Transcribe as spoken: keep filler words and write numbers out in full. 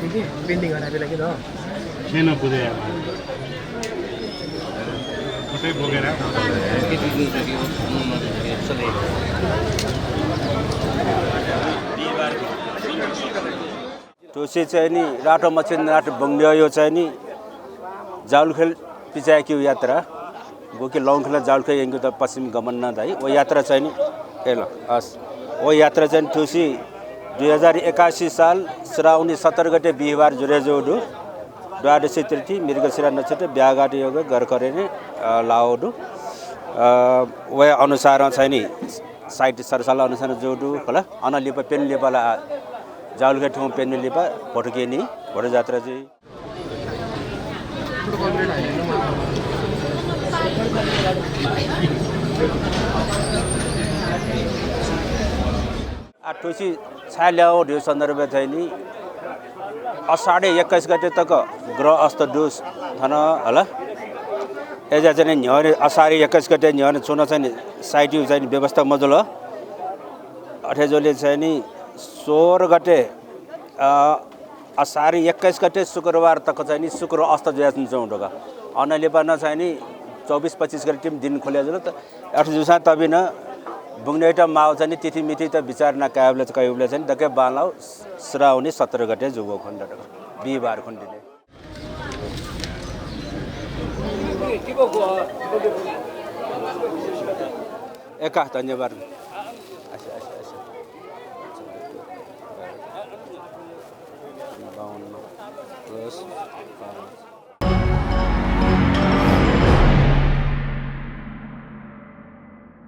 देखिए पेंडिङ हना बेला कि न। छेन बुझे यामा। कोटै बोकेर। तुसी चाहिँ नि रातो मछिन्द्रनाथ बंगलियो चाहिँ नि जालुखेल पिचाय्‌केगु यात्रा, गुकी लौंखेल जालुखेल यंकेत पश्चिम गमन नं धाइ। व यात्रा चाहिँ नि, ए ल, हस्। व यात्रा चाहिँ नि तुसी दुई हजार एकासी साल श्रावणी सत्र गते बिहिबार जुरे जू दु। द्वादशी तिथि, मृगशिरा नक्षत्र, व्याघात योग, गरकरेने, अ, लाओ दु। अ, व अनुसार चाहिँ नि site सरसाल अनुसार जू दु, खला। अन लिपा प्यन्हु लिपा ला जालुखेल थ्यंगु प्यन्हु लिपा भोटुकेनी, भोटु जात्रा जुइ। आ, तुसी छाय् ल्याउ धइगु सन्दर्भय् चाहिँ नि असाढे एक्काइस गते तक ग्रह अस्त दु थन, हला। अय्‌जा चाहिँ नि न्ह्यःने असाढे एक्काइस गते न्ह्यःने छुं नं चाहिँ नि site-यु चाहिँ नि व्यवस्था मजुल। अथे जुले चाहिँ नि सोह्र गते, अ, असार एक्काइस गते शुक्रबार तक चाहिँ नि शुक्र अस्त जुयाच्वंगु दु का। अन लिपा नं चाहिँ नि चौबिस पच्चिस गते तिम दिन खुले जुल। त अथे जूसां तबि नं बुंगनय्‌त माःगु चाहिँ नि तिथिमिथित विचार याना कायेबलय् चाहिँ नि दकले बांलाउ श्रावणी सत्र गते जूगु खनेदु का। बिहिबार खनेदु नि। एका, धन्यवाद। अच्छा, अच्छा, अच्छा। बाउन्न plus पाँच।